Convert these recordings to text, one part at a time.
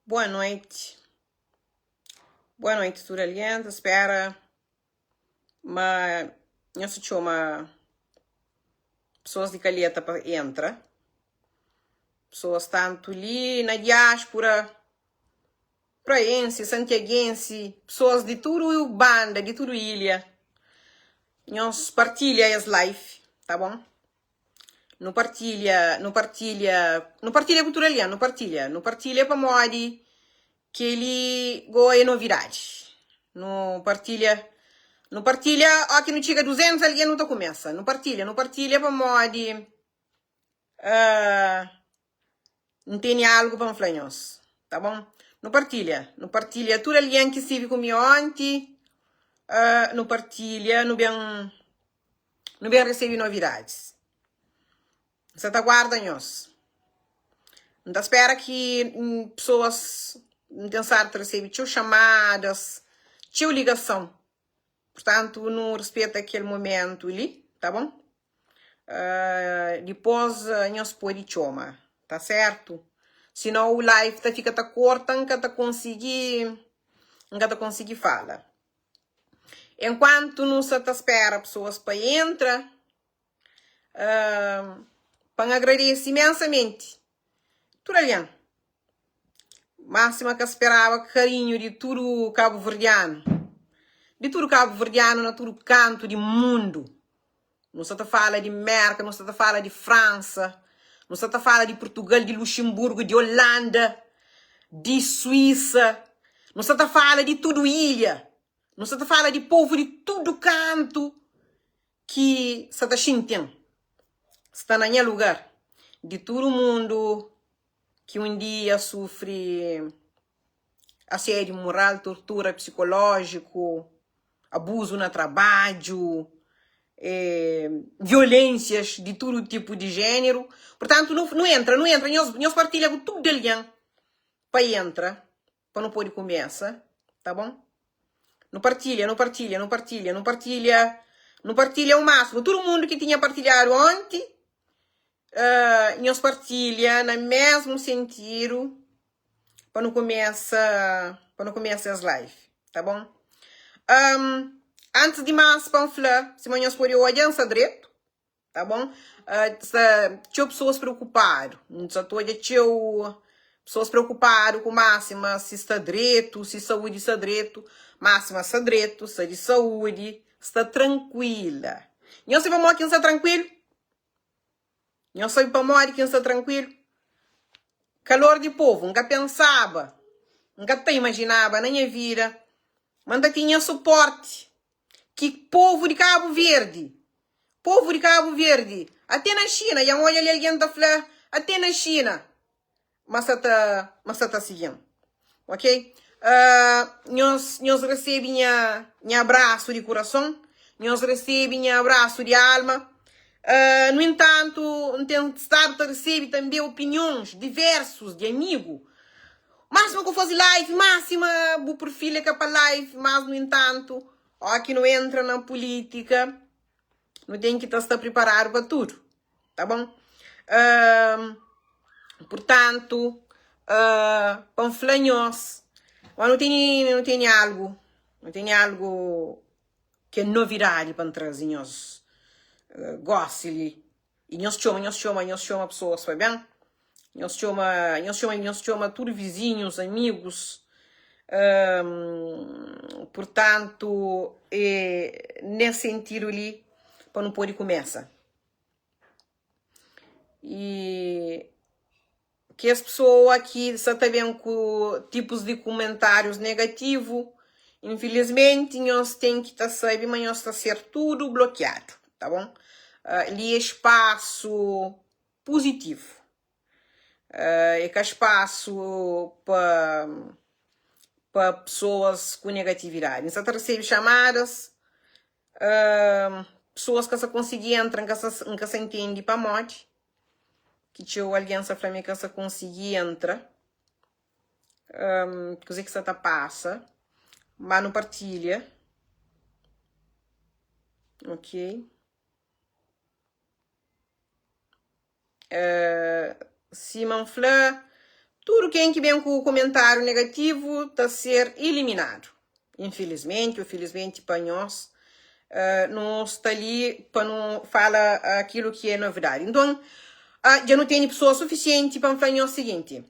Boa noiti. Boa noiti tudu algen. Ta spera ma nhos ta txoma pesoas di Calheta pa entra. Pesoas tantu li na diáspura, praensi, santiagensi, pesoas di tudu banda, di tudu ilha. Nhos partilha es live, ta bon? Nu partilha, nu partilha, nu partilha ku tudu algen, nu partilha, nu partilha pamodi kel-li go é novidadi. Nu partilha, nu partilha, óki nu txiga 200 algen nu ta kumesa. Nu partilha, nu partilha pamodi N tene algu pa N fla nhos, ta bon? Nu partilha, nu partilha tudu algen ki stivi ku mi onti, nu partilha, nu ben, nu ben resebe novidadis. N sa ta guarda nhos. N ta spera ki pesoas, N ten stadu ta resebe txeu xamadas, txeu ligason. Purtantu, nu rispeta kel momentu li, ta bon? Dipôs nhos pode txoma, ta sértu? Sinou live ta fika ta korta, N ka ta konsigi, N ka ta konsigi fala. Enkuantu nu sa ta spera pesoas pa entra, pa N agradese imensamenti tudu algen. Má sima ka speraba karinhu di tudu kabuverdianu, di tudu kabuverdianu na tudu kantu di mundu. Nu sa ta fala di Mérka, nu sa ta fala di Fransa, nu sa ta fala di Purtugal, di Luxinburgu, di Olanda, di Suísa, nu sa ta fala di tudu ilha, nu sa ta fala di povu di tudu kantu ki sa ta xinti-m sta na nha lugar, di tudu mundu ki un dia sufri asédiu mural, tortura psikolójiku, abuzu na trabadju, violénsias di tudu tipu di jéneru. Purtantu, nu entra, nu entra, nhos partilha ku tudu algen pa entra, pa nu pode kumesa, ta bon? Nu partilha, nu partilha, nu partilha, nu partilha, nu partilha o másimu. Tudu mundu ki tinha partilhadu onti, Nhos partilha na mesmu sentidu pa nu kumesa pa nu kumesa es live, ta bon? Um, antis di mas pa N fla, sima nhos pode odja, N sta dretu, ta bon? Uh, sta txeu pesoas preokupadu, N sa ta odja txeu pesoas preokupadu ku Máxima, si sta dretu, si saúdi sta dretu. Máxima sta dretu, sta di saúdi, sta trankuila. Nhos sabe pamodi ki N sta trankuilu? Nhos sabe pamodi ki N sta trankuilu? Kalor di povu, N ka pensaba, N ka ta imajinaba na nha vida ma N ta tinha suporti ki povu di Kabu Verdi, povu di Kabu Verdi, ate na Xina, dja N odja li algen ta fla, ate na Xina. Ma sa ta ma sa ta sigi-m ok nhos nhos resebe nha nha abrasu di kurason nhos resebe nha abrasu di alma nu entantu N ten stadu ta resebe tanbe opinions diversus di amigu mas ma ku faze live mas sima bu perfil é ka pa live mas nu entantu óki nu entra na pulítika nu ten ki ta sta priparadu pa tudu. Tá bon? Uh, purtantu, uh, pa N fla nhos, ma nu tene, nu tene algu, nu tene algu ki é novidadi pa N traze nhos uh, gósi li. I nhos txoma, nhos txoma, nhos txoma pesoas pa ben. Nhos txoma, nhos txoma, nhos txoma tudu vizinhus, amigus. Um, purtantu, é nes sentidu li pa nu pode kumesa. I kes pesoa ki sa ta ben ku tipus di kumentárius negativu, infilismenti nhos ten ki ta sabe ma nhos ta ser tudu blokiadu, ta bon? Li é spasu puzitivu, é ka spasu pa pa pesoas ku negatividadi. N sa ta resebe xamadas Pesoas ka sa konsigi entra, N ka sa, N ka sa intende pamodi ki txeu algen sa fla mi ka sa konsigi entra. Kuzê ki sa ta pasa? Má nu partilha. Ok. Sima N fla. Tudu ken ki ben ku kumentáriu negativu ta ser iliminadu. Infilismenti ô filismenti pa nhos, nu sta li pa nu fala akilu ki é novidadi. Nton, dja nu tene pesoas sufisienti pa N fla nhos siginti,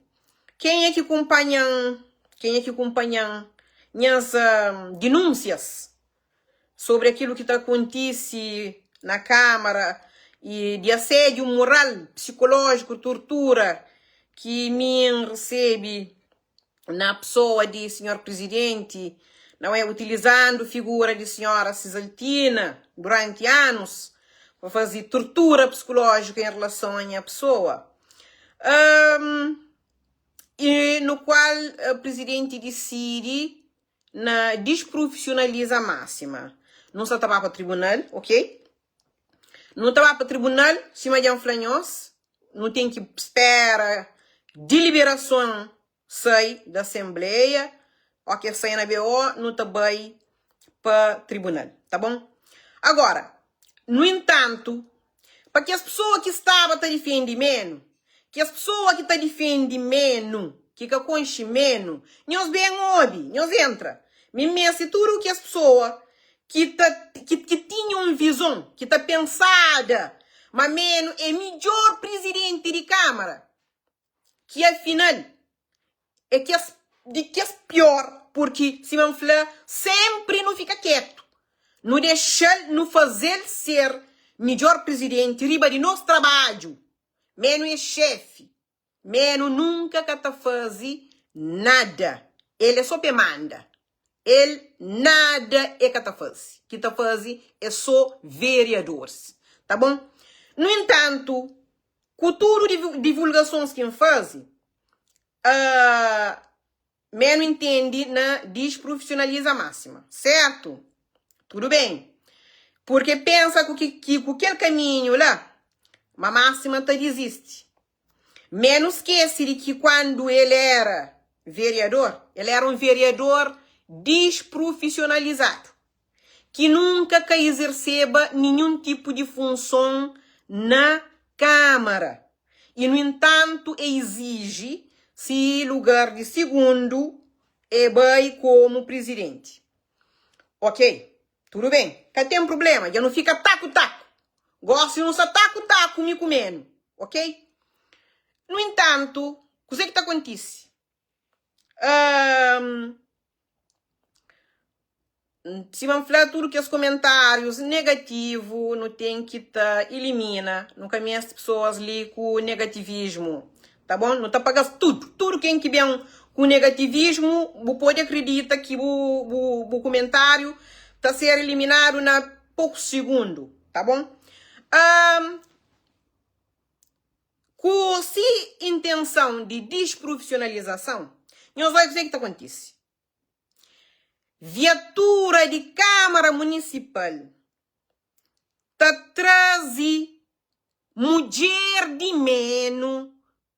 kenha ki kunpanha-m, kenha ki kunpanha-m nhas dinúnsias sobri akilu ki ta kontise na Kámara i di asédiu moral, psikolójiku, tortura ki mi N resebe na pesoa di Sinhor Prizidenti, nau é, utilizandu figura di Sinhora Sizaltina duranti anus pa faze tortura psikolójiku en relason a nha pesoa, i nu kual Prizidenti disidi na disprufisiunaliza Máxima. Nu sa ta ba pa tribunal, ok? Nu ta ba pa tribunal, sima dja N fla nhos, nu ten ki spera diliberason sai di asenbleia, ok, sai na BO, nu ta bai pa tribunal, ta bon? Agora, nu entantu, Pa kes pesoa ki staba ta difende menu, kes pesoa ki ta difende menu, ki ka konxe menu, nhos ben obi, nhos entra. Mi meste tudu kes pesoa ki ta ki ki tinha un vizon, ki ta pensada ma menu é midjor prizidenti di Kámara, ki afinal é kes di kes pior purki sima N fla senpri nu fika ketu nu dexa-l nu faze-l ser midjor prizidenti riba di nos trabadju menu é xefi menu nunka ka ta faze nada el é so pe manda el nada e ka ta faze ki ta faze é so veriadoris ta bon nu entantu ku tudu divulgasons ki N faze Menu intendi na disprofissionaliza máxima, certo? Tudo bem. Porque pensa ku ki, ki ku kel kaminhu la, ma máxima ta disisti. Menu skese di ki kuandu el era vereador, el era un vereador disprofissionalizadu, ki nunka ka izerseba ninhun tipu di funson na Kámara y nu entantu e iziji si lugar di sigundu e bai komu prizidenti. Ok, tudu ben, ka ten prublema, dja nu fika taku taku. Gosi nu sta taku taku mi ku menu, ok? Nu entantu, kuze ki ta kontise? Ahn. Sima N fla, tudu kes komentárius negativu nu ten ki ta ilimina. Nu ka meste pesoas li ku negativismu, ta bon? Nu ta paga-s tudu. Tudu ken ki ben ku negativismu, bu pode akridita ki bu bu bu komentáriu ta ser iliminadu na pokus sigundu, ta bon? Ku si intenson di disprofisiunalizason, nhos odja kuzê ki ta kontise. Viatura di Kámara Munisipal ta traze mudjer di menu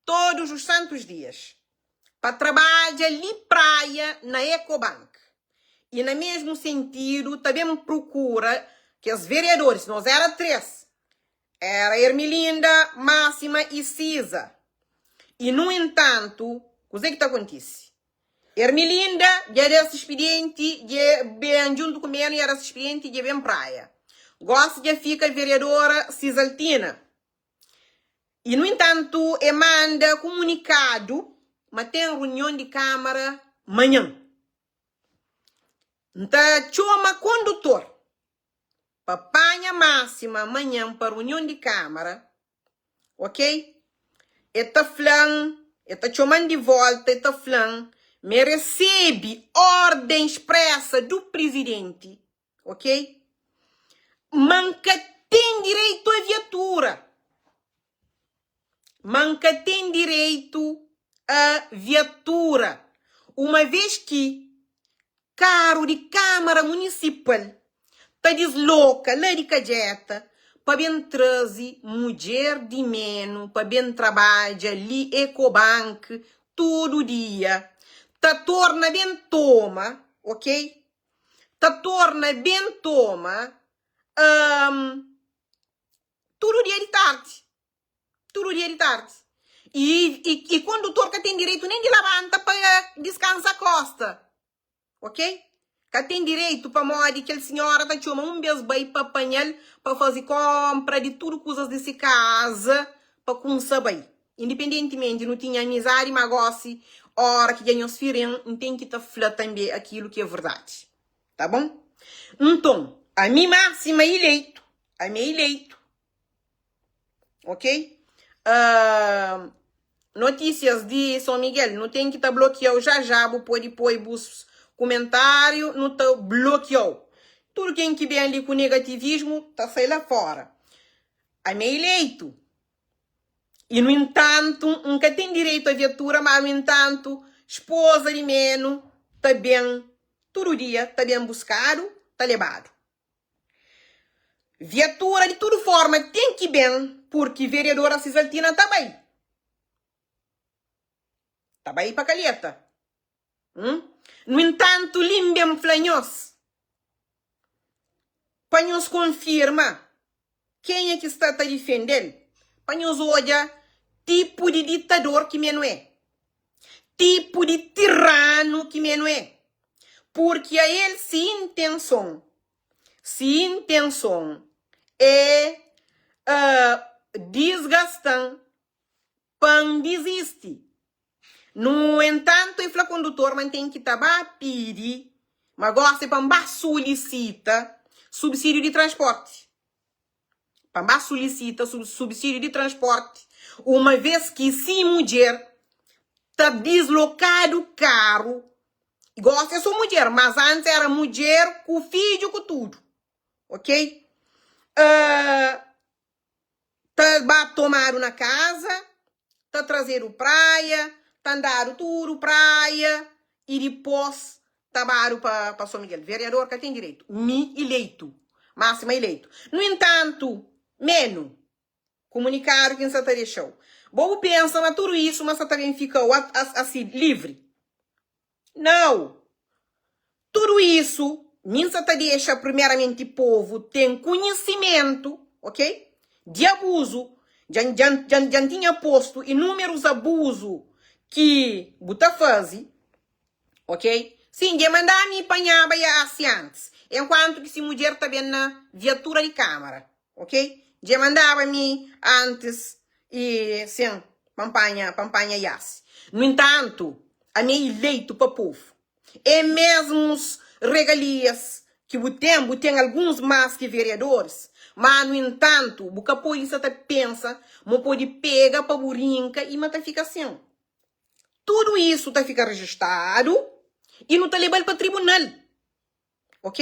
todos os santos dias pa trabadja li Praia na Ecobank y na mesmu sentidu ta ben prokura kes vereadoris, nos era 3, era Ermelinda, Máxima y Siza y nu entantu kuze ki ta kontise? Ermelinda dja da se spidienti dje ben djuntu ku menu dja da se spidienti dje ben praia. Gosi dja fika vereadora Sizaltina. Y nu entantu e manda kumunikadu ma ten runion di kamara manhan. N ta txoma kondutor pa panha Máxima manhan pa runion di kamara. Ok? E ta fla-m, e ta txoma-m di volta, e ta fla-m ma e resebe órden spresa du prizidenti, ok? Ma N ka ten direitu a viatura. Ma N ka ten direitu a viatura, uma vez ki Karu di Kámara Munisipal ta disloka la di Kadjeta pa ben traze mudjer di menu pa ben trabadja li Ecobank tudu dia ta torna ben toma ok ta torna ben toma tudu dia di tardi. Tudu dia di tardi. I, i, i kondutor ka ten direitu nen di labanta pa diskansa kosta. Ok? Ka ten direitu pamodi kel sinhora ta txoma un bes bai pa panha-l pa faze konpra di tudu kuzas di si kaza pa kunsa bai. Indipendentimenti nu tinha amizadi ma gosi ora ki dja nhos firin N ten ki ta fla tanbe akilu ki é verdadi. Ta bon? Nton, ami Máxima ileitu, ami é ileitu. Ok? Uh, notícias di São Miguel, nu ten ki ta blokiau já já, bu pode poi bus kumentáriu, nu ta blokiau. Tudu ken ki ben li ku negativismu ta sai la fora. Ami é ileitu. I nu entantu, N ka ten direitu a viatura, má nu entantu, spoza di menu ta ben tudu dia, ta ben buskadu, ta lebadu. Viatura di tudu forma ten ki ben purki vereadora Cisaltina ta bai. Ta bai pa Calheta. Hum? Nu entantu li N ben fla nhos pa nhos konfirma kenha ki sta ta difende-l, pa nhos odja tipu di ditador ki menu é. Tipu di tiranu ki menu é. Purki a el si intenson, si intenson é uh, disgasta-m pa N dizisti. Nu entantu, e fla kondutor ma N ten ki ta ba pidi, ma gosi é pa N ba sulisita subsídiu di transporti. Pa N ba sulisita subsídiu di transporti, uma vez ki si mudjer ta dislokadu karu, gosi é so mudjer, mas antis era mudjer ku fidju ku tudu, ok? Uh, ta ba tomadu na kaza, ta trazedu praia, ta andadu tudu praia i dipos ta badu pa pa São Miguel. Vereador ka ten direitu, mi ileitu, máxima ileitu. Nu entantu, menu kumunikadu ki N sa ta dexa-u. Bo bu pensa ma tudu isu ma sa ta ben fika-u asi livri? Nau! Tudu isu, mi N sa ta dexa primeramenti povu ten kunhisimentu, ok, di abuzu. Dja dja dja dja N tinha postu inumerus abuzu ki bu ta fazi, ok. Sin, dja e manda mi panhaba e asi antis, enkuantu ki si mudjer ta ben na viatura di kamara. Ok dje mandaba mi antis e sin pa npanha pa npanha yasi no entantu ami é ileitu pa povu é mesmus regalias ki bu ten bu ten alguns mas ki vereadoris ma no entantu bu ka podi sa ta pensa ma podi pega pa bu rinka i ma ta fika sin tudu isu ta fika registadu i nu ta lebal pa tribunal. Ok?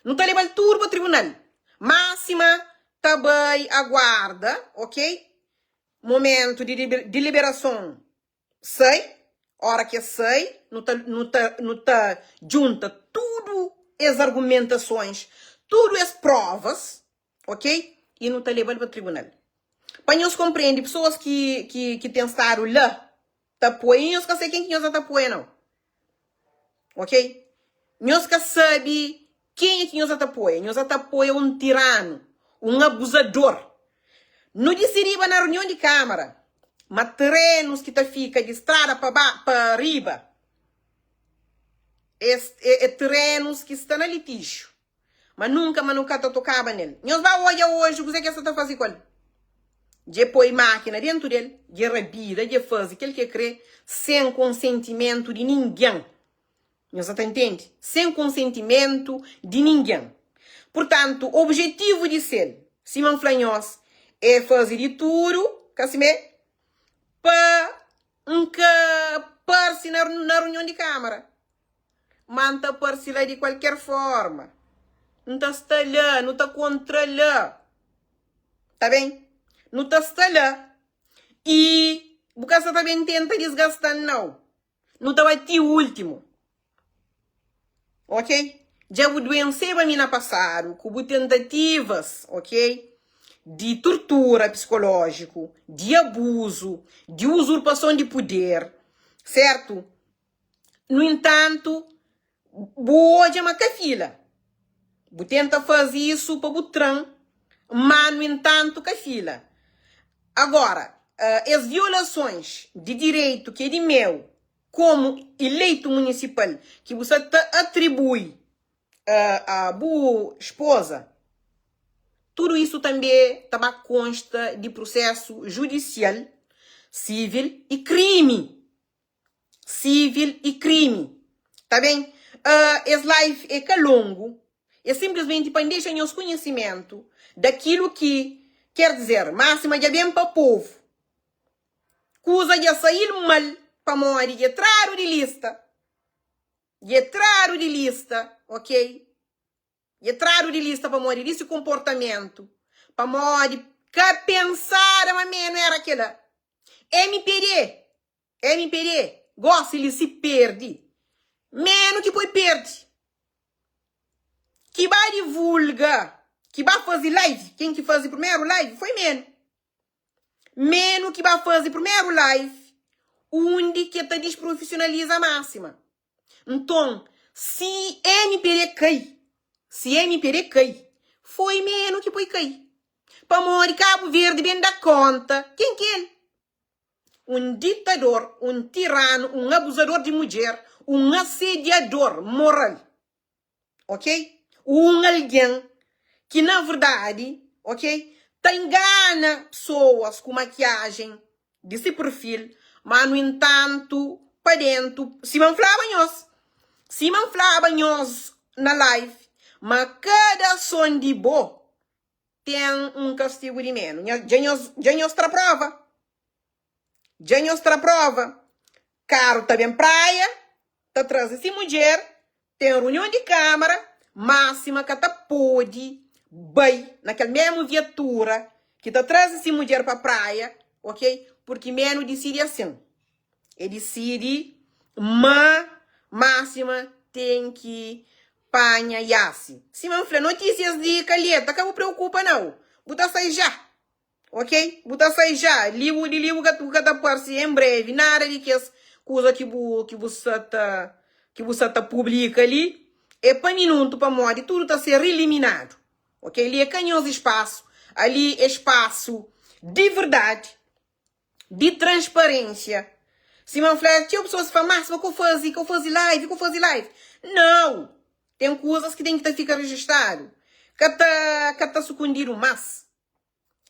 Nu ta lebal tudu pa tribunal. Máxima ta bai aguarda, ok? Momentu di deliberason sai, ora ki es sai, nu ta nu ta nu ta djunta tudu es argumentasons, tudu es provas, ok? I nu ta lebal pa tribunal. Pa nhos konprende, pesoas ki ki ki ten stadu la ta apoia, i nhos ka sai ken ki nhos ta apoia nau. Ok? Nhos ka sabe kenha ki nhos ta apoia. Nhos ta apoia un tiranu, un abuzador. Nu disidiba na runion di Kamara ma terenus ki ta fika di strada pa ba pa riba es é terenus ki sta na litiju. Ma nunka ma nu ka ta tokaba nel. Nhos ba odja oji kuzê ki es sa ta faze ku el. Dje poi mákina dentu del, dje rabida, dje faze kel ki e kre, sen konsentimentu di ningen. Nhos sa ta ntende? Sen konsentimentu di ningen. Purtantu, objetivu di sel, sima N fla nhos, é faze di tudu, ka simé? Pa N ka parse na na runion di Kámara. Ma N ta parse la di kualker forma. N ta sta la, nu ta kontra la. Ta ben? Nu ta sta la i bu ka sa ta ben tenta disgasta-m nau. Nu ta bai ti últimu. Ok? Dja bu duenseba mi na pasadu ku bu tentativas, ok? Di tortura psikolójiku, di abuzu, di uzurpason di puder, sertu? Nu entantu, bu odja ma ka fila. Bu tenta faze isu pa bu tra-m, má nu entantu ka fila. Agora. Es violasons di direitu ki é di meu komu ileitu munisipal ki bu sa ta atribui a bu spoza, tudu isu tanbe ta ba konsta di prusesu judisial, sivil y krimi. Sivil y krimi. Ta ben? Es live é ka longu, é sinplismenti pa N dexa nhos kunhisimentu dakilu ki ker dizer Máxima dja ben pa povu. Kuza dja sail mal pamodi dja tradu di lista. Dja tradu di lista, ok? Dja tradu di lista pamodi di si konportamentu, pamodi ka pensada ma menu era kela. MPD, MPD, gosi li si perdi, menu ki poi perdi. Ki ba divulga, ki ba fazi live, ken ki fazi primeru live foi menu. Menu ki ba fazi primeru live undi ki e ta disprofisionaliza Máxima. Nton, si MPD kai, si MPD kai, foi menu ki poi kai. Pamodi Kabu Verdi ben da konta ken ki el. Un ditador, un tiranu, un abuzador di mudjer, un asediador moral. Ok? Un algen ki na verdadi, ok, ta ingana pesoas ku makiajen di si perfil, ma nu entantu pa dentu, sima N flaba nhos, sima N flaba nhos na live, ma kada ason di bo ten un kastigu di menu. Dja nhos, dja nhos tra prova. Dja nhos tra prova. Karu ta ben praia, ta traze si mudjer, ten runion di kamara, Máxima ka ta pode bai na kel memu viatura ki ta traze si mudjer pa praia, ok, purki menu disidi asin. E disidi ma Máxima ten ki panha Yasi. Sima N fla, notisias di Kalheta, ka bu preokupa nau, bu ta sai ja. Ok bu ta sai ja li bu di li bu ka bu ka ta parse em breve nada di kes kuza ki bu ki bu sa ta ki bu sa ta publika li é pa minuntu pamodi tudu ta ser iliminadu ok li é ka nhos espasu ali é espasu di verdadi di transparência sima N fla txeu pesoas fla mas ma ka fazi ka fazi live ka fazi live nau ten kuzas ki ten ki ta fika rejistadu ka ta ka ta sukundidu mas.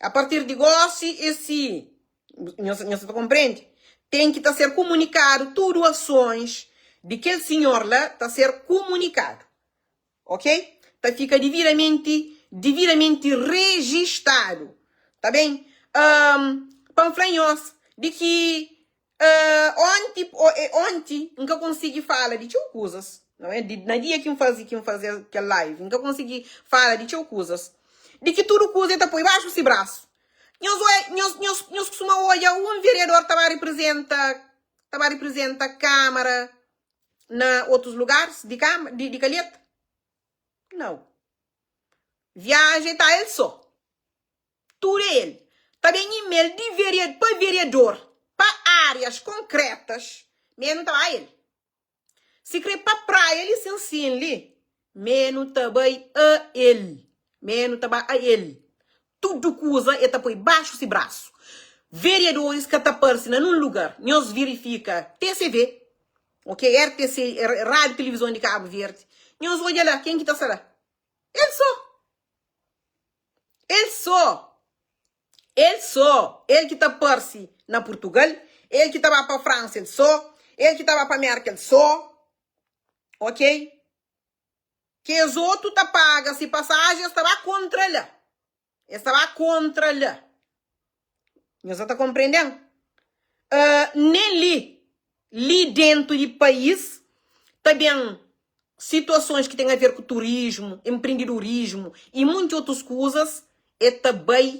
A partir di gosi, e si, nhos, nhos ta konprende, ten ki ta ser kumunikadu tudu asons di kel sinhor la ta ser kumunikadu. Ok? Ta fika dividamenti, dividamenti rejistadu. Ta ben? Um, pa N fla nhos di ki Onti, onti N ka konsigi fala di txeu kuzas, não é? Di, na dia ki N faze, ki N faze kel live, N ka konsigi fala di txeu kuzas. Di ki tudu kuza e ta poi baxu si brasu. Nhos oia, nhos, nhos, nhos kustuma odja un vereador ta ba riprizenta, ta ba riprizenta Kamara na otus lugaris di Kama, di, di Kalheta? Nau. Viaja e ta el so. Tudu é el. Ta ben email di verea pa vereador pa áreas konkretas, menu ta ba el. Si kre pa praia li sin sin li, menu ta bai a el. Menu ta ba a el. Tudu kuza e ta poi baxu si brasu. Vereadoris ka ta parse na nun lugar. Nhos verifika TCV, ok, RTC, Rádio Televizon di Kabu Verdi. Nhos odja la ken ki ta sta la. El so. El sô, el sô, el ki ta parse na Purtugal, el ki ta ba pa Fransa el sô, el ki ta ba pa Mérka el sô, ok? Kes otu ta paga si pasaji, es ta ba kontra la, es ta ba kontra la. Nhos sa ta konprende-m? Nen li, li dentu di país ta ben situasons ki ten a ver ku turismu, enprendidorismu y munti otus kuzas, e ta bai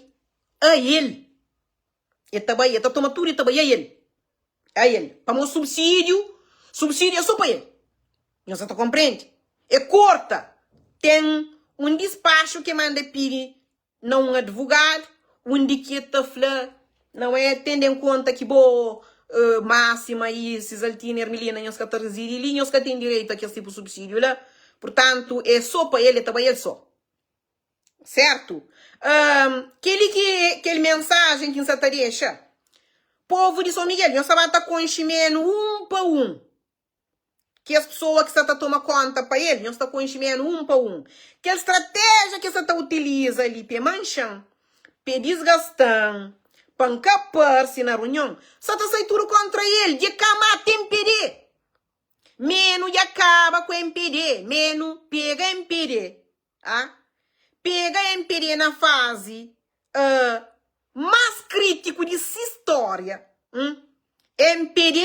a el. E ta bai, e ta toma tudu e ta bai a el. A el. Pamodi subsídiu, subsídiu é so pa el. Nhos sa ta konprende? E korta. Ten un dispaxu ki e manda pidi na un advogadu undi ki e ta fla não é tendo em conta ki bo Máxima y Cisaltina Ermelina nhos ka ta rizidi li nhos ka ten direitu a kes tipu subsídiu la purtantu é so pa el e ta bai el so sertu kel-li ki é kel mensajen ki N sa ta dexa. Povu di Son Miguel, nhos ta ba ta konxe menu un pa un. Kes pesoa ki sa ta toma konta pa el, nhos ta konxe menu un pa un. Kel stratéjia ki es sa ta utiliza li pa e manxa-m, pa e disgasta-m, pa N ka parse na runion, sa ta sai tudu kontra el. Dja ka mata MPD. Menu dja kaba ku MPD. Menu pega MPD. A pega MPD na fazi más krítiku di si stória. MPD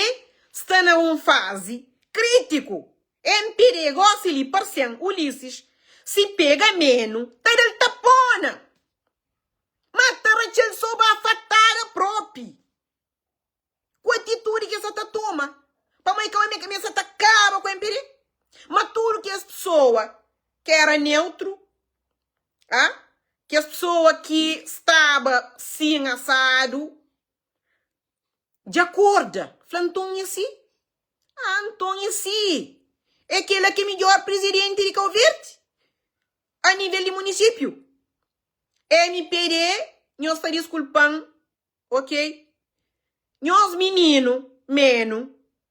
sta na un fazi krítiku. MPD gósi li parse-m Ulisses, si pega menu ta da-l tapona, ma ta ratxa-l so bafatada propi. Ku atitudi ki es sa ta toma, pamodi ka ome es sa ta kaba ku MPD. Ma tudu kes pesoa ki era neutru, a kes pesoa ki staba sin asadu, dja korda, fla nton e si? A nton e si! E kela ki é midjor prizidenti di Kau Verdi a nivel di munisipiu. MPD, nhos ta diskulpa-m. Ok Nhos mininu menu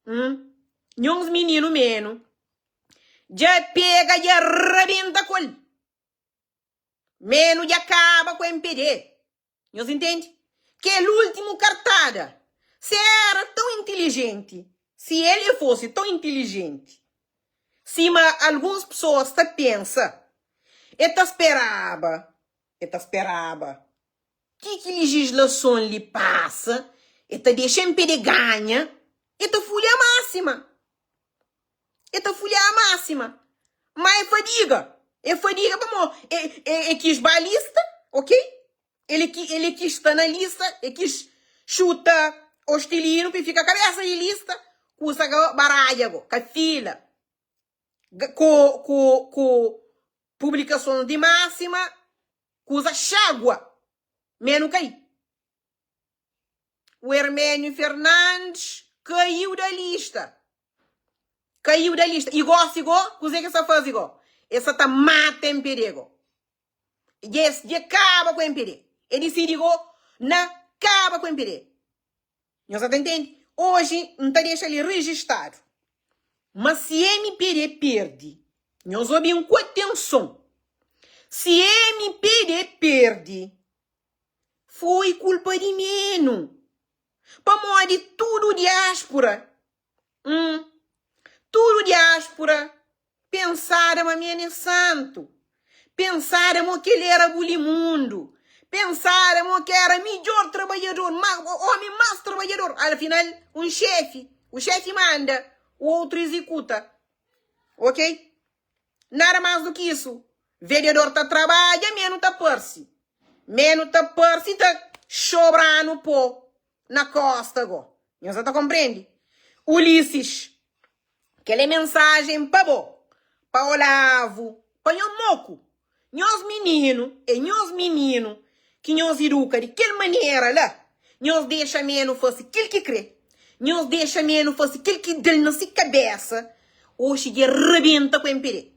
hum Nhos mininu menu Dja pega dja rabenta ku el Menu dja kaba ku MPD Nhos intende? Kel ultimu kartada Se era tão intilijenti Si el e fosi tão intilijenti Sima alguns pesoas ta pensa E ta speraba E ta speraba Ti ki legislason li pasa, e ta dexa MPD ganha, e ta fulha a máxima. E ta fulha a máxima. Ma e fadiga. E fadiga pamo e, e, e kis ba lista, ok? Ele, ele kis sta na lista, e kis xuta Ostilino pa e fika kabesa di lista, kusa ka baradja go, ka fila. Ku, ku, ku publikasons di máxima, Kuza xagua menu kai. O Herménio Fernandes caiu da lista. Caiu da lista. E gosi go, kuze ke sa faze go? E sa ta mata MPD go. Dja es dja kaba ku MPD. E disidi go na kaba ku MPD. Nhos sa ta intende? Oji N ta dexa li rijistadu ma si MPD perde, nhos obi-m ku atenson, si MPD perde, foi kulpa di menu, pamodi tudu diáspura, hum, tudu diáspura Pensada ma mi N é santu Pensada mo kel era bulimundu Pensada mo ki era midjor trabadjador ma omi mas trabadjador Al final un xefi O xefi manda o outro executa Ok Nada mas do ki isu Vereador ta trabadja menu ta parsi Menu ta parsi ta xobranu po na kosta go Nhos ta komprendi Ulisses Kel é mensajen pa bo, pa Olavu, pa nho moku. Nhos mininu é nhos mininu ki nhos iduka di kel manera la. Nhos dexa menu fase kel ki kre. Nhos dexa menu fase kel ki da-l na si kabesa. Oxi dja rabenta ku MPD.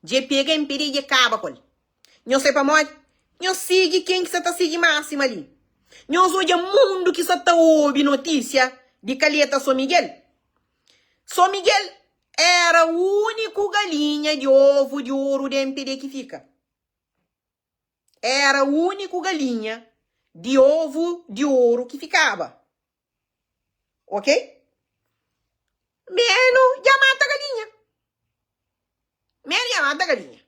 Dja pega MPD dja kaba ku el. Nhos sai pamodi? Nhos sigi ken ki sa ta sigi Máxima li. Nhos odja mundu ki sa ta obi notísia di kaleta Son Miguel. Son Miguel era úniku galinha di ovu di oru di MPD ki fika. Era úniku galinha di ovu di oru ki fikaba. Ok? Menu dja mata galinha. Menu dja mata galinha.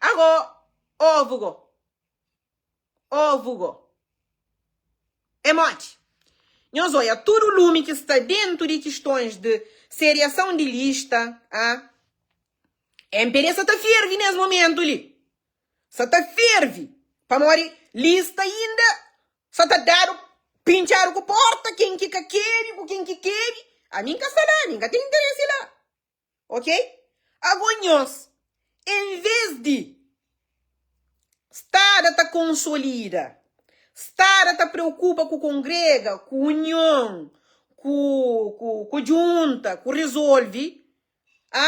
Ago, ovu go. Ovu go. É modi? Nhos oia tudu lumi ki sta dentu di kistons di seriason di lista, ah. MPD sa ta fervi nes momentu li. Sa ta fervi pamodi lista inda Sa ta dadu pintxadu ku porta ken ki ka kebe ku ken ki kebe ami N ka sta la ami N ka ten interesi la ok ago nhos en ves di stada ta konsolida stada ta preokupa ku kongrega ku union ku ku ku djunta ku rizolvi a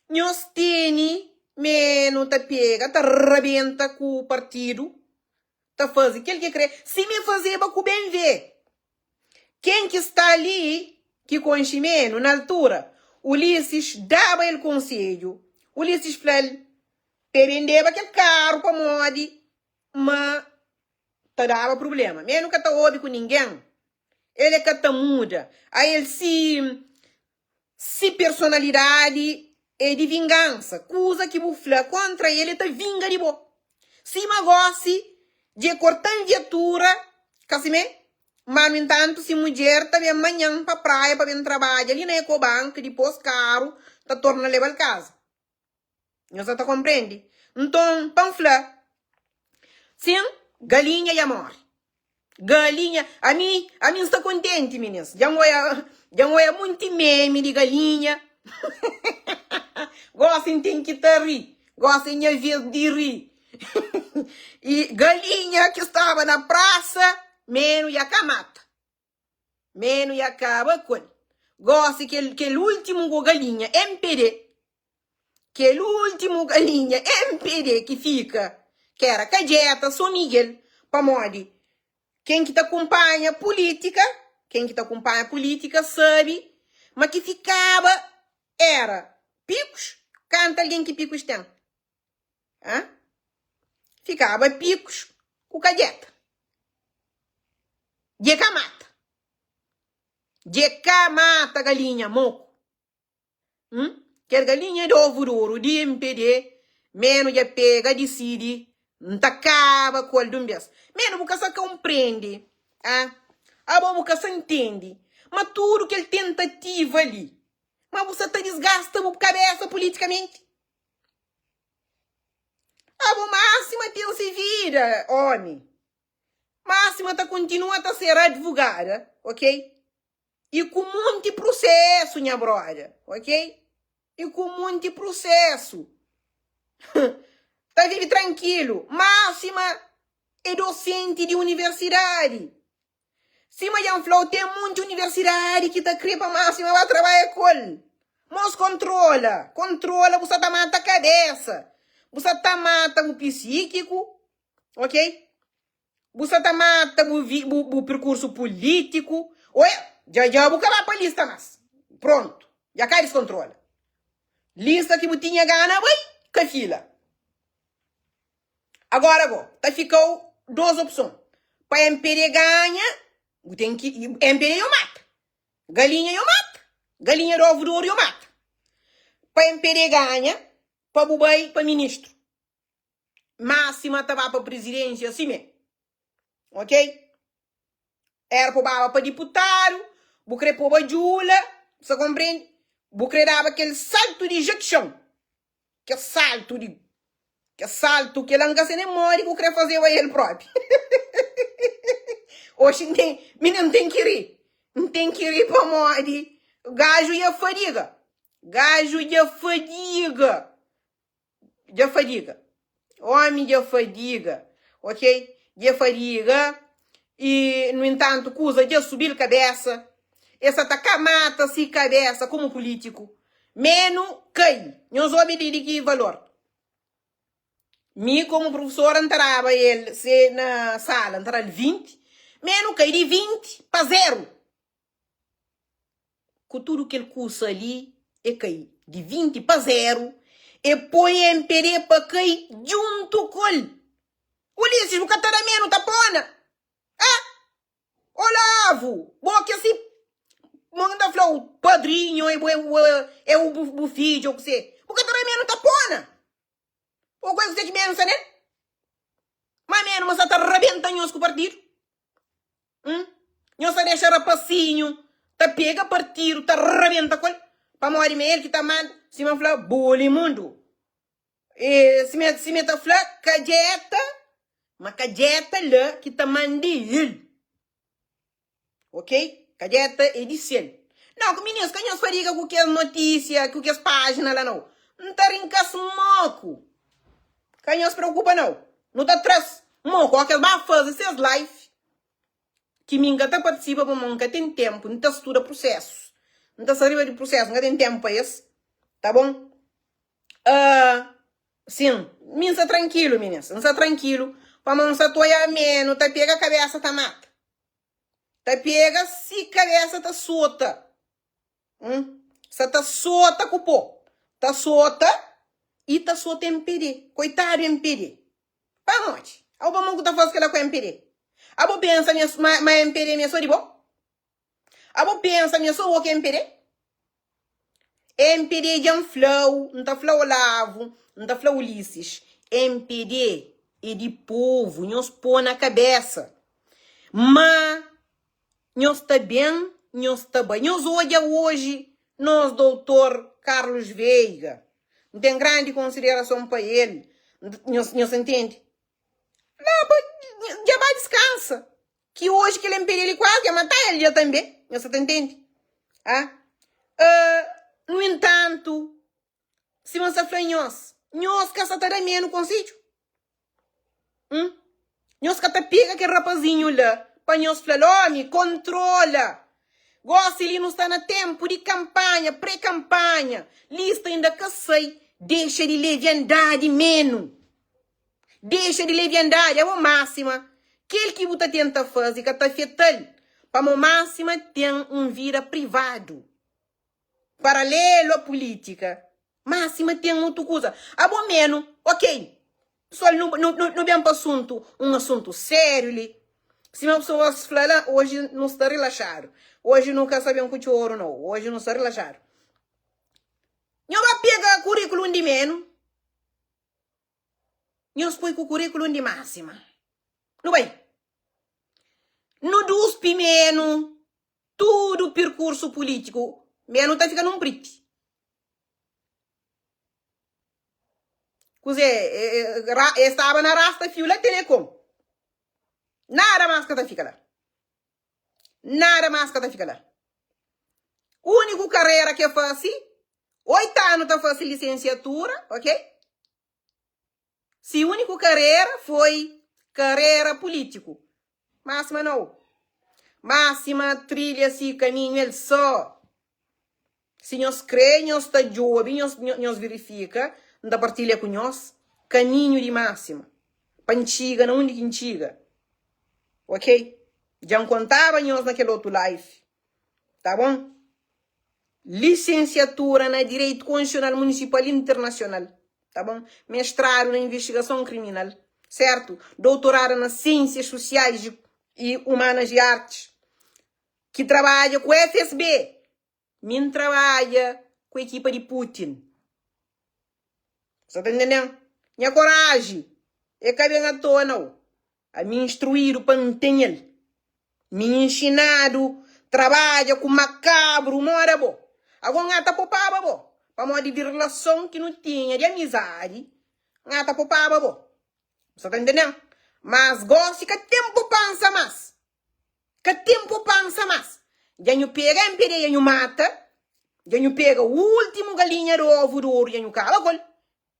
nhos tene menu ta pega ta rabenta ku partidu. ta faze kel ki kre, sima e fazeba ku BMW. Ken ki sta li ki konxe menu, na altura, Ulisses daba el konsedju. Ulisses fla-l pa e bendeba kel karu pamodi ma ta daba prubléma. Menu ka ta obi ku ningen, el é ka ta muda. Ael si si personalidadi é di vingansa. Kuza ki bu fla kóntra el, el ta vinga di bo. Sima gósi dja e korta-m viatura, ka simé? Má nu entantu, si mudjer ta ben manhan pa praia pa ben trabadja li na Ecobank, dipôs karu ta torna leba-l kaza. Nhos sa ta konprende? Nton, pa N fla, sin, galinha dja móre. Galinha, ami, ami N sta kontenti, minis. Dja N oia, dja N oia monti meme di galinha. Gósi N ten ki ta ri. Gósi é nha vês di ri. I galinha ki staba na prasa, menu dja ka mata. Menu ya kaba ku el. Gosi kel kel ultimu go galinha MPD kel ultimu galinha MPD ki fika ki era Kadjeta so Miguel pamodi ken ki ta kunpanha pulitika ken ki ta kunpanha pulitika sabi ma ki fikaba era Pikus kanta algen ki Pikus ten ha fikaba Pikus ku Kadjeta. Dje ka mata. Dje ka mata galinha moku. Hum? Kel galinha di ovu di oru di MPD, menu dja pega disidi N ta kaba ku el di un bes. Menu bu ka sa konprende, ah? Abo bu ka sa ntende ma tudu kel tentativa li, ma bu sa ta disgasta bu kabesa politikamenti. Abo Máxima ten si vida, omi. Máxima ta kontinua ta ser advogada, ok? I ku munti prusesu, nha broda, ok? I ku munti prusesu. Ta vive trankilu. Máxima é dosenti di universidadi. Sima dja N fla-u, ten munti universidadi ki ta kre pa Máxima ba trabadja ku el. Mos kontrola, kontrola, bu sa ta mata kabesa, bu sa ta mata bu pisíkiku. Ok? Bu sa ta mata bu vi, bu, bu perkursu pulítiku. Oia, dja dja bu ka ba pa lista mas. Prontu, dja ka diskontrola. Lista ki bu tinha gana bai, ka fila. Agora go, ta fikau dos opson. Pa MPD ganha, bu ten ki, MPD yo mata. Galinha yo mata. Galinha di ovu di oru yo mata. Pa MPD ganha, pa bu bai pa ministru. Máxima ta ba pa presidência simé. Ok? Era pa baba pa diputadu, bu kre poba djula, sa komprendi? Bu kre daba kel saltu di jakxon. Kel saltu di kel saltu kel la nka se nem modi ku kre fazeba el propi. Oxi n ten, mi n ten ki ri. N ten ki ri pamodi gaju dja fadiga. Gaju dja fadiga. Dja fadiga. Omi dja fadiga. Ok? Dja fadiga. I, nu entantu, kuza dja subi-l kabesa. E sa ta ka mata si kabesa komu pulítiku. Menu kai. Nhos obi di di ki valor. Mi, komu prufesora, N ta daba el se na sala, N ta da-l 20. Menu kai di 20 pa zeru. Ku tudu kel kusa li e kai di 20 pa 0, e poi mpd pa kai djuntu ku el. Ulisses bu ka ta da menu ta pona. Ah! Olavo, bo ke si mo n ta flau padrinho e bo e o bu fidju ou kuse. Bu ka ta da menu ta pona. Ou ku e kuse ki menu sta nel? Ma menu ma sa ta rabenta nhos ku partidu. Hum? Nhos ta dexa rapasinhu ta pega partidu, ta rabenta ku el, pamodi ma el ki ta manda, sima N fla, buli mundu. E sima sima el ta fla, kadjeta, ma kadjeta la ki ta manda el. Ok? Kadjeta é di sel. Nau, ku mininus, ka nhos fadiga ku kes notisia, ku kes pajina la nau. N ta rinka-s moku. Ka nhos preokupa nau. Nu ta tra-s moku. Óki es ba faze ses live, ki mi N ka ta partisipa pamodi N ka ten ténpu, N ta studa prusésus. N ta sta riba di prusésu, N ka ten ténpu pa es. Ta bon? Sin, mi N sta trankilu, minis, N sta trankilu, pamodi N sta ta oja menu ta pega kabesa ta mata. Ta pega si kabesa ta sota. Hum, sa ta sota ku po. Ta sota i ta sota MPD. Koitadu MPD. Pamodi? Abo pamodi ku ta faze kela ku MPD? Abo pensa ma, ma MPD mi é so di bo? Abo pensa mi é so bo ki MPD? MPD dja N fla-u, N ta fla Olavo, N ta fla Ulisses, MPD é di povu, nhos pô na kabesa ma nhos ta ben, nhos ta bai. Nhos odja oji nos doutor Carlos Veiga, N ten grandi konsiderason pa el, nhos, nhos intende? La pa, dja ba diskansa, ki oji kel MPD li kuazi dja mata el dja tanbe, nhos sa ta intende? Ah, uh, nu entantu, sima N sa fla nhos, nhos ka sa ta da menu konsedju? Hum? Nhos ka ta pega kel rapazinhu la pa nhos fla-l, Ómi, kontrola! Gósi li nu sta na ténpu di kanpanha, pré-kanpanha, lista inda ka sai, dexa di leviandadi menu. Dexa di leviandadi, abo Máxima, kel ki bu ta tenta faze ka ta afeta-l, pamó Máxima ten un vida privadu. Paralelu a pulítika, Máxima ten otu kuza. Abo menu, ok, pesoal nu, nu, nu ben pa asuntu, un asuntu sériu li. Sima pesoas fla la, oji nu sta rilaxadu, oji nu ka sta ben ku txoru nau, oji nu sta rilaxadu. Nho ba pega kurikulun di menu, nhos poi ku kurikulun di Máxima. Nu bai. Nu duspi menu Tudu pirkursu pulítiku menu ta fika nun priti. Kuzê, e staba na rasta fiu la Telecom. Nada más ka ta fika la. Nada más ka ta fika la. Úniku karera ke fase, oitu anu ta fase lisensiatura, ok? Si úniku karera foi karera pulítiku. Máxima nau. Máxima trilha si kaminhu el só. Si nhos krê, nhos ta djobe, nhos, nhos verifika, N ta partilha ku nhos kaminhu di Máxima pa N txiga na undi ki N txiga. Ok? Dja N kontaba nhos na kel otu live. Ta bon? Lisensiatura na Direitu Konstitusional Munisipal i Internasional, ta bon? Mestradu na Investigason Kriminal, sertu? Doutorada na Siênsias Susiais i Umanas i Artis, ki trabadja ku FSB. Mi N trabadja ku ekipa di Putin. Sa ta ntende-m? Nha koraji é ka ben atoa, nau. Ami instruídu pa N ten el. Mi inxinadu trabadja ku makabru moda bo. Ago N ata popaba bo, pamodi di rilason ki nu tinha di amizadi, N ata popaba bo. Bu sa ta ntende-m? Mas gosi ka ten popansa mas. Ka ten popansa mas. Dja nhu pega MPD dja nhu mata, dja nhu pega ultimu galinha di ovu di oru dja nhu kaba ku el.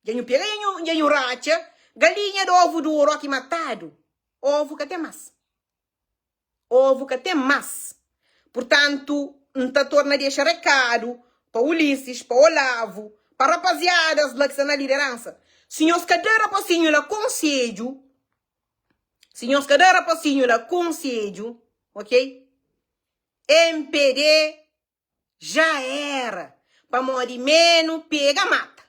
Dja nhu pega dja nhu ratxa galinha di ovu di oru ki matadu, ovu ka ten mas. Ovu ka ten mas. Purtantu, N ta torna dexa rekadu pa Ulisses, pa Olavo, pa rapaziadas la ki sta na lideransa, si nhos ka da rapasinhu la konsedju, si nhos ka da rapasinhu la konsedju, ok, MPD Já era, pamodi menu pega mata.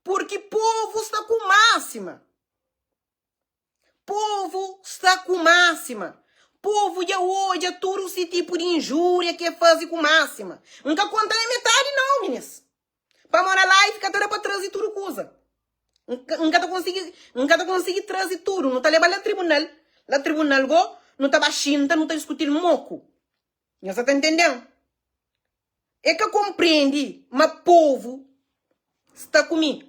Purki povu sta ku máxima. Povu sta ku máxima. Povu dja odja tudu si tipu di injúria ki e faze ku máxima. N ka konta nem metadi nau, minis. Pamodi na live ka ta da pa traze tudu kuza. N ka ta konsigi, N ka ta konsigi traze tudu. Nu ta leba la tribunal. La tribunal go, nu ta ba xinta, nu ta diskuti-l moku. Nhos sa ta ntende-m? E ka konprende ma povu sta ku mi.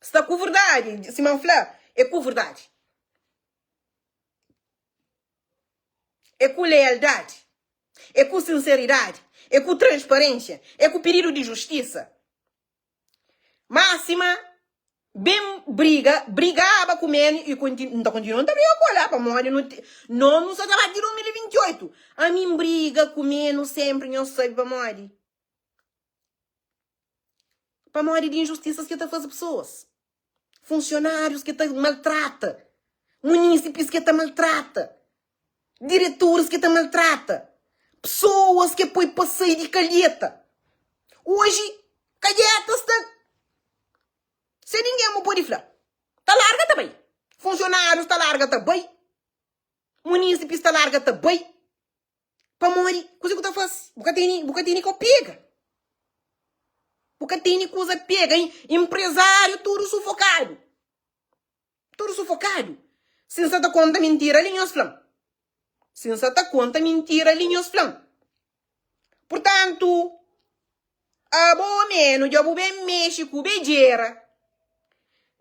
Sta ku verdadi. Sima N fla, é ku verdadi. É ku lealdadi. É ku sinseridadi. É ku transparênsia. É ku pididu di justisa. Má sima ben briga, brigaba ku menu i N ta kontinua ta briga ku el la pamodi nu no nu sa ta bati 2028. Ami N briga ku menu senpri nhos sabe pamodi? Pamodi di injustisas ki el ta faze pesoas. Funsionárius ki el ta maltrata. Munísipis ki el ta maltrata. Diretoris ki el ta maltrata. Pesoas ki el poi pa sai di kalheta. Oji, kalheta sta sen ningen, bu pode fla. Ta larga ta bai. Funsionárius ta larga ta bai. Munísipis ta larga ta bai. Pamodi kuze ku ta fase? Bu ka tene, bu ka tene kau pega. Bu ka tene kuza pega. Empresário tudu sufokadu. Tudu sufokadu. Si N sa ta konta mintira li, nhos fla-m. Si N sa ta konta mintira li, nhos fla-m. Purtantu, abo menu dja bu ben mexe ku bedjera.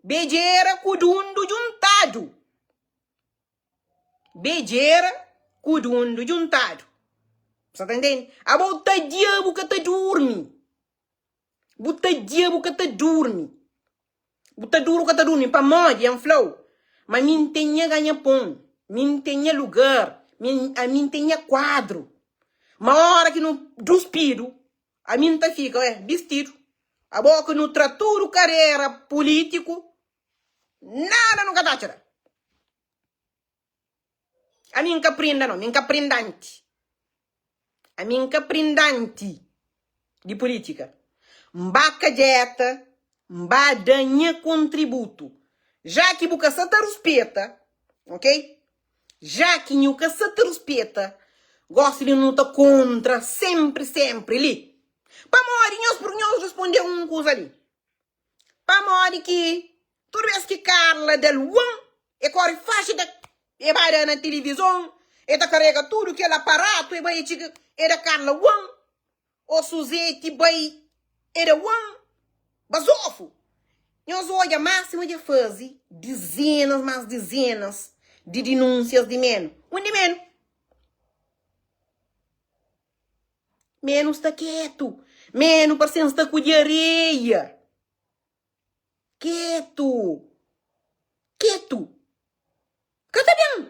Bedjera ku dundu djuntadu. Bedjera ku dundu djuntadu. Bu sa ta ntende? Abo bu ta dia bu ka ta durmi. Bu ta dia bu ka ta durmi. Bu ta duru ka ta durmi. Pamodi N fla-u ma mi N ten nha ganha pon, mi N ten nha lugar, mi ami N ten nha kuadru. Ma ora ki nu duspidu, ami N ta fika, ué, bistidu. Abo ki nu tra tudu karera pulítiku, Nada nu ka ta atxa la. Ami N ka prinda no, mi N ka prindanti. Ami N ka prindanti di pulitika. N ba kadjeta, N ba da nha kontributu. Já ki bu ka sa ta ruspeta, ok? Já ki nhu ka sa ta ruspeta, gosi li nu ta kontra senpri, senpri li. Pamodi nhos, nhos responde un kuza li. Pamodi ki tudu bes ki Carla da-l uan, e kori faxi ta e bai da na tilivizon, e ta karega tudu kel aparatu, e bai e txiga e da Carla uan, o Suzeti bai e da uan, bazofu! Nhos odja Máxima dja faze dizenas mas dizenas di dinúnsias di menu. Undi menu? Menu sta ketu. Menu parse-m sta ku diareia. Ketu. Ketu. Ka ta ben.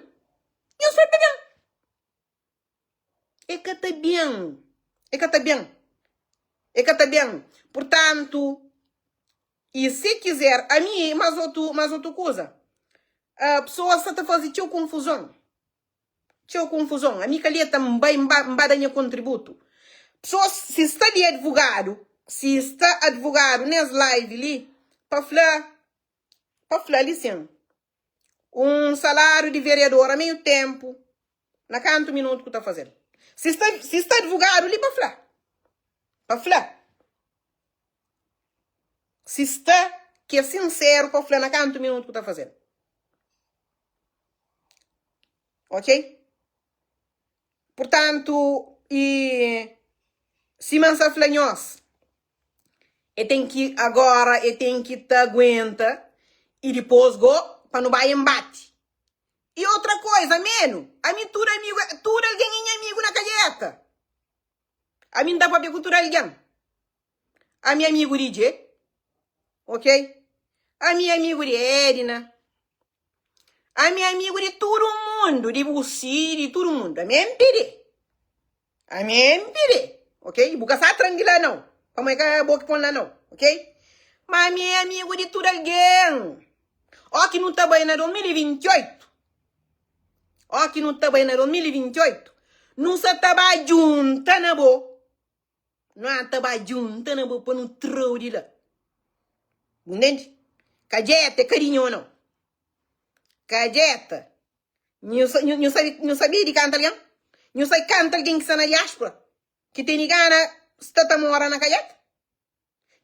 Nhos fla ta ben. E ka ta ben. E ka ta ben. E ka ta ben. Purtantu, i se kizer, ami, mas otu, mas otu kuza. Uh, pesoas sa ta faze txeu konfuzon. Txeu konfuzon. Ami ka leta N bai N ba da nha kontributu. Pesoas si sta di advogadu, si sta advogadu nes live li pa fla pa fla li sin un salariu di vereador a meiu tenpu na kantu minutu ku ta fazel. Si sta si sta advogadu li pa fla pa fla si sta ki é sinseru pa fla na kantu minutu ku ta fazel. Ok? Purtantu, i sima N sa fla nhos, e ten ki agora e ten ki ta aguenta i dipôs go pa nu bai enbati. I otra koiza, menu, ami tudu amigu, tudu algen é nha amigu na kalheta. Ami N ta papia ku tudu algen. Ami é amigu di Dje, ok? Ami é amigu di Edna. Ami é amigu di tudu mundu, di busi, di tudu mundu. Ami é MPD. Ami é MPD, ok? Bu ka sa tran di la nau, pamodi é ka bo ki pon la nau, ok? Ma ami é amigu di tudu algen. Ó ki nu ta bai na 2028, ó ki nu ta bai na 2028, nu sa ta ba djunta na bo. Nu a ta ba djunta na bo pa nu tra-u di la. Bu ntende? Ka djeta é ka di nho nau. Ka djeta. Nhu nhu sabe nhu sabia di kanta algen? Nhu sabe kanta algen ki sta na diáspora ki tene gana sta ta mora na Kalheta?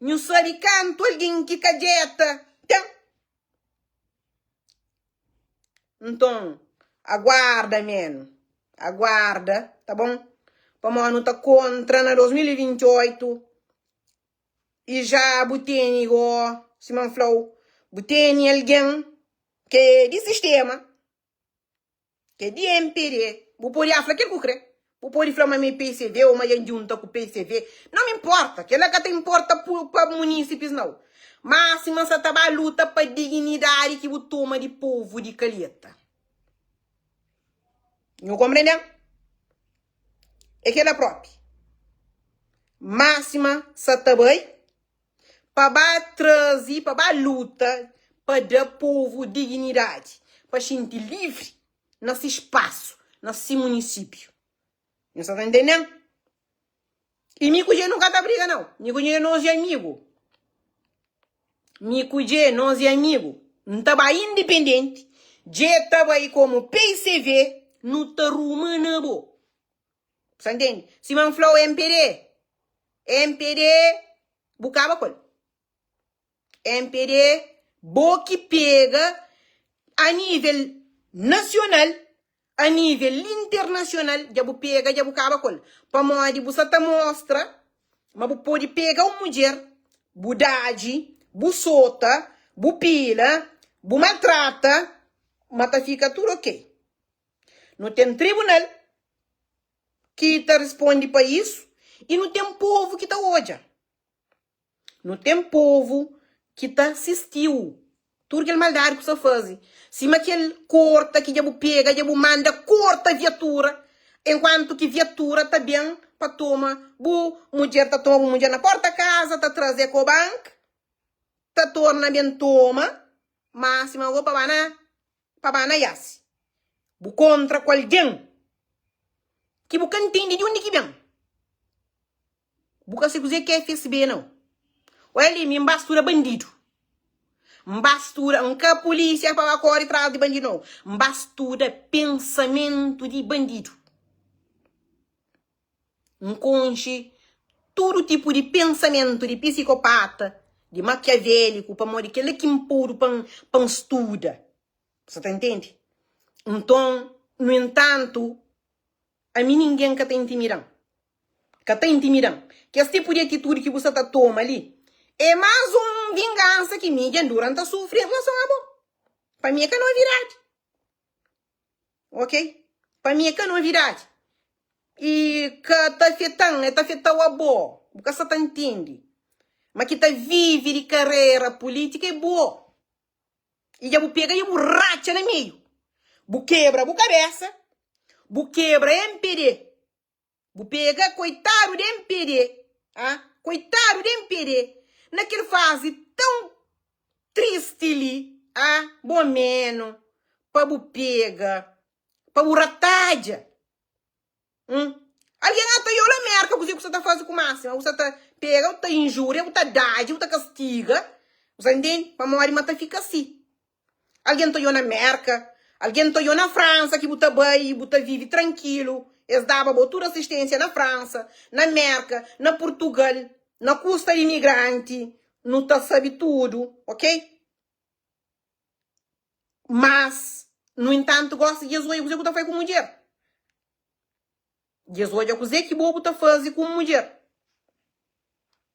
Nhu sabe kantu algen ki ka djeta ten? Nton, aguarda menu, aguarda, ta bon? Pamodi nu ta kontra na 2028 i ja bu tene go, sima N fla-u, bu tene algen ki é di sistema. Ke di MPD, bu pode afla kel ku kre. Bu pode fla ma mi é PCV ou ma dja N djunta ku PCV. Não me importa, kela ka ta importa pa munísipis nau. Má sima N sa ta ba luta pa dignidadi ki bu toma di povu di Calheta. Nhu konprende-m? É kela propi. Má sima sa ta bai. pa ba traze, pa ba luta pa da povu dignidadi, pa xinti livri na si spasu, na si munisipiu. Nhu sa ta ntende-m? I mi ku dje nu ka ta briga nau. Mi ku dje nos é amigu. Mi ku dje nos é amigu. N ta ba indipendenti, dje ta bai komu PICV, nu ta ruma na bo. Bu sa ntende? Sima N fla-u MPD, MPD bu kaba ku el. MPD bo ki pega a nivel nasional, a nivel internasional dja bu pega dja bu kaba ku el. Pamodi bu sa ta mostra ma bu pode pega un mudjer, bu dadji, bu sota, bu pila, bu maltrata, ma ta fika tudu ok. Nu ten tribunal ki ta risponde pa isu i nu ten povu ki ta odja. Nu ten povu ki ta sistiu tudu kel maldadi ku sta fazi, sima kel korta ki dja bu pega, dja bu manda korta viatura, enkuantu ki viatura ta ben pa toma bu mudjer, ta toma bu mudjer na porta kaza, ta traze Ecobank, ta torna ben toma, ma sima go pa ba na pa ba na yasi. Bu kontra ku algen ki bu ka ntende di undi ki ben. Bu ka se kuze ki FSB nau. Oia li mi N ba studa bandidu. N ba studa, N ka polísia pa ba kore tras di bandidu nau. N ba studa pensamentu di bandidu. N konxe tudu tipu di pensamentu di pisikopata, di makiavéliku, pamodi kel-la ki N podu pa N pa N studa. Bu sa ta ntende? Nton, nu entantu, ami ningen ka ta intimida-m. Ka ta intimida-m. Kes tipu di atitudi ki bu sta ta toma li é más un vingansa ki mi dja N dura N ta sufri en relason a bo. Pa mi é ka novidadi. Ok? Pa mi é ka novidadi. I ka ta afeta-m, el ta afeta-u abo. Bu ka sta ta ntende. Ma ki ta vive di karera pulítika é bo. I dja bu pega i bu ratxa na meiu. Bu kebra bu kabésa, bu kebra MPD. Bu pega koitadu di MPD, ah, koitadu di MPD, na kel fazi tão tristi li, ah, bo menu pa bu pega, pa bu ratadja, hum. Algen ata yo la Merka kuze ku sa ta fazi ku Máxima, bu sa ta pega, bu ta injúria, bu ta dadji, bu ta kastiga, bu sa ntende? Pamodi ma ta fika si. Algen ta odja na Merka, algen ta odja na Fransa ki bu ta bai i bu ta vive trankilu. Es daba bo tudu asistensia na Fransa, na Merka, na Purtugal, na kusta di imigranti, nu ta sabe tudu, ok? Mas, nu entantu, gosi dja es odja kuzê ku ta fai ku mudjer. Dja es odja kuzê ki bo bu ta faze ku un mudjer.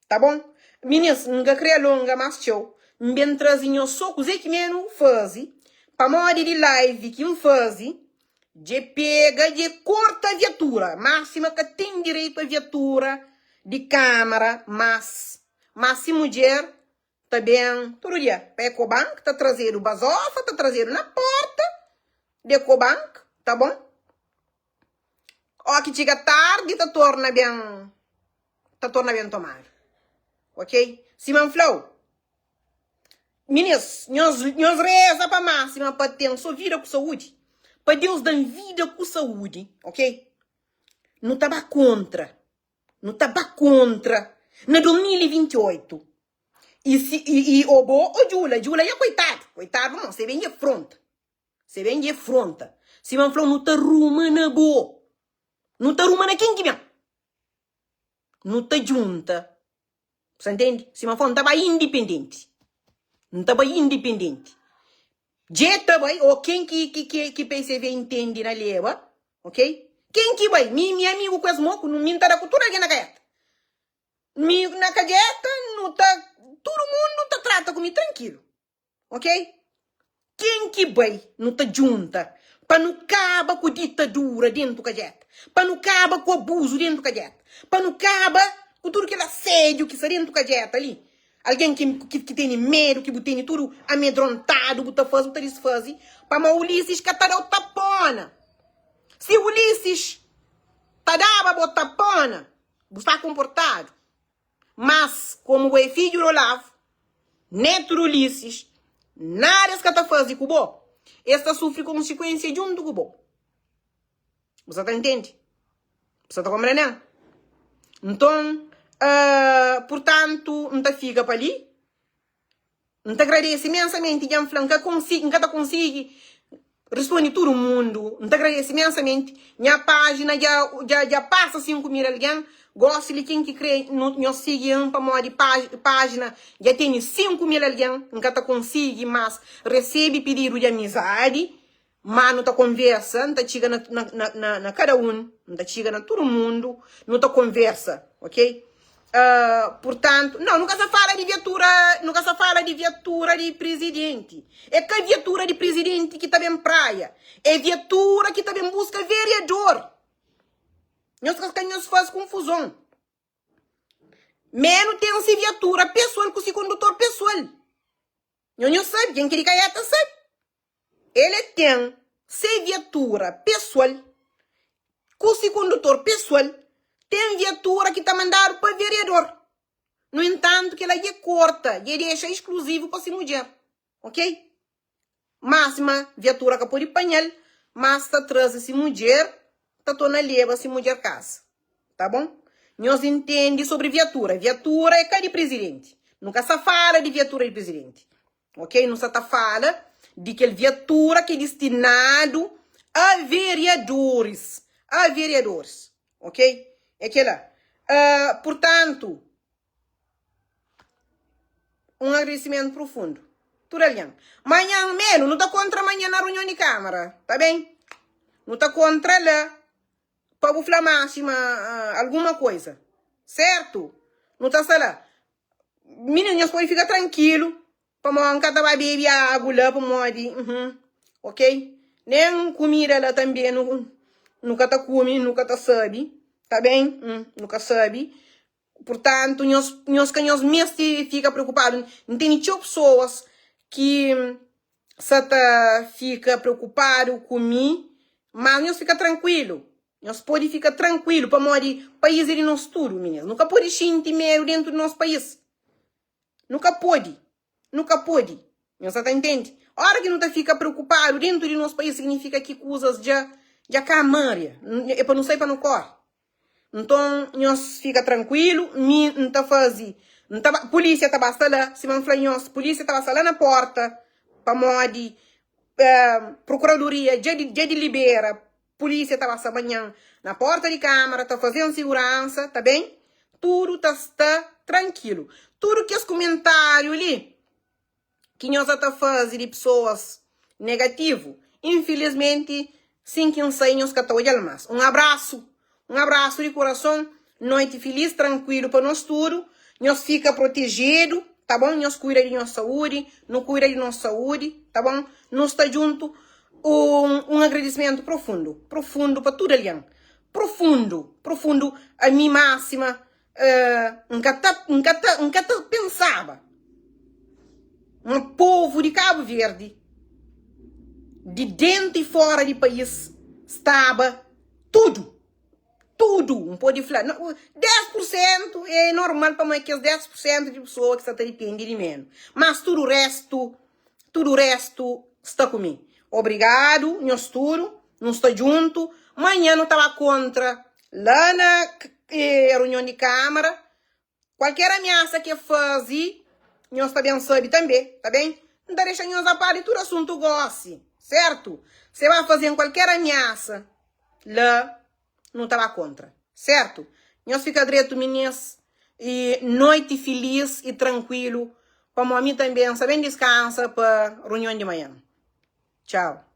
Ta bon? Minis, N ka krê alonga más txeu. N ben traze nhos sô kuzê ki menu faze, pamodi di live ki N faze, dja pega, dja korta viatura. Máxima ka ten direitu a viatura di kámara más. Má si mudjer ta ben tudu dia pa Ecobank, ta trazedu bazófa, ta trazedu na pórta di Ecobank, ta bon? Ó ki txiga tardi ta torna ben ta torna ben tomadu. Ok? Sima N fla-u, minis, nhos nhos reza pa máxima pa ten so vida ku saúdi. Pa Deus da-m vida ku saúdi, ok? Nu ta ba kontra, nu ta ba kontra na 2028. I si i i ô bo ô Djula, Djula ya koitadu, koitadu pamodi se ben dja fronta. Se ben dje fronta. Sima N fla-u, nu ta ruma na bo. Nu ta ruma na ken ki ben. Nu ta djunta. Bu sa ntende? Sima N fla-u, N ta bai indipendenti. N ta bai indipendenti. Dje ta bai, ô ken ki ki ki ki PCV intende na leba, ok? Ken ki bai? Mi mi amigu ku es moku, mi N ta da ku tudu algen na kaeta. Mi na kadjeta, nu ta, tudu mundu ta trata ku mi trankilu. Ok? Ken ki bai nu ta djunta pa nu kaba ku ditadura dentu kadjeta, pa nu kaba ku abuzu dentu kadjeta, pa nu kaba ku tudu kel asédiu ki sta dentu kadjeta li. Algen ki ki tene medu, ki bu tene tudu amedrontadu, bu ta faze, bu ta disfaze, pamodi Ulisses ka ta da-u tapona. Si Ulisses ta daba bo tapona, bu sta konportadu. Mas, komu bo é fidju di Olavo, netu di Ulisses, nada es ka ta faze ku bo. Es ta sufri konsikuensia djuntu ku bo. Bu sa ta ntende? Bu sa ta konprende-m? Nton, purtantu, N ta fika pa li. N ta agradese imensamenti, dja N fla, N ka konsigi, N ka ta konsigi risponde tudu mundu. N ta agradese imensamenti. Nha pájina dja, dja, dja pasa 5000 algen. Gósi li ken ki krê nhos sigi-m pamodi pájina dja tene 5000 algen. N ka ta konsigi más resebe pididu di amizadi. Má nu ta konversa, N ta txiga na, na, na, na kada un, N ta txiga na tudu mundu, nu ta konversa, ok? Uh, purtantu, nau, nu ka sa fala di viatura, nu ka sa fala di viatura di prizidenti. É ka viatura di prizidenti ki ta ben praia, é viatura ki ta ben buska vereador. Nhos ka ka nhos faz konfuzon. Menu ten si viatura pesoal ku si kondutor pesoal. Nho nho sabe, ken ki di kaiata sabe. El é ten se viatura pesoal ku si kondutor pesoal, ten viatura ki ta mandadu pa vereador. Nu entantu, kela dje korta, dje dexa iskluzivu pa si mudjer. Ok? Má sima viatura ka pode panha-l, mas ta traze si mudjer, ta torna leba si mudjer kasa. Ta bon? Nhos intende sobri viatura. Viatura é ka di prizidenti. Nu ka sa fala di viatura di prizidenti. Ok? Nu sa ta fala di kel viatura ki é distinadu a veriadoris. A veriadoris. Ok? É kela. Uh, purtantu, un agradesimentu profundu. Tudu algen. Manhan menu, nu ta kontra manhan na runion di kamara. Ta ben? Nu ta kontra la. Pa bu fla Máxima alguma koisa. Sertu? Nu ta sta la. Mininu, nhos pode fika trankilu, pamodi N ka ta ba bebe agu la, pamodi, uhum, ok? Nen kumida la tanbe nu, nu ka ta kume, nu ka ta sabe, ta ben? Hum, nu ka sabe. Purtantu, nhos, nhos ka nhos meste fika preokupadu. N tene txeu pesoas ki sa ta fika preokupadu ku mi, mas nhos fika trankuilu, nhos pode fika trankuilu pamodi país é di nos tudu, minis. Nu ka pode xinti medu dentu di nos país. Nu ka pode, nu ka pode. Nhos sa ta intende? Ora ki nu ta fika preokupadu dentu di nos país signifika ki kuzas dja dja ka maria. É pa nu sai pa nu kore. Nton, nhos fika trankuilu, mi N ta faze, N ta ba, pulísia ta ba sta la, sima N fla nhos, pulísia ta ba sta la na pórta, pamodi prokuradoria dja dja dilibera, pulísia ta ba sta manhan na pórta di kámara ta faze-m siguransa, ta ben? Tudu ta sta trankilu. Tudu kes kumentáriu li. ki nhos a ta faze di pesoas negativu, infilismenti sin ki N sai nhos ka ta odja-l mas. Un abrasu, un abrasu di kurason, noiti filis, trankuilu pa nos tudu, nhos fika protejedu, ta bon? Nhos kuida di nhos saúdi, nu kuida di nos saúdi, ta bon? Nu sta djuntu, un un agradisimentu profundu, profundu pa tudu algen, profundu, profundu, ami Máxima, N ka ta, N ka ta, N ka ta pensaba ma povu di Kabu Verdi, di dentu i fora di país, staba tudu, tudu, N pode fla, 10 pur sentu é normal pamodi kes 10 pur sentu di pesoa ki sa ta dipende di menu, mas tudu restu, tudu restu sta ku mi. Obrigadu nhos tudu. Nu sta djuntu. Manhan nu ta ba kontra la na runion di kamara. Kualker amiasa ki e faze, nhos ta ben sabe tanbe, ta ben? N ta dexa nhos a par di tudu asuntu gosi, sertu? Se ba faze-m kualker amiasa la, nu ta ba kontra, sertu? Nhos fika dretu, minis, i noiti filis i trankuilu, pamodi mi tanbe N sta ben diskansa pa runion di manhan. Txau.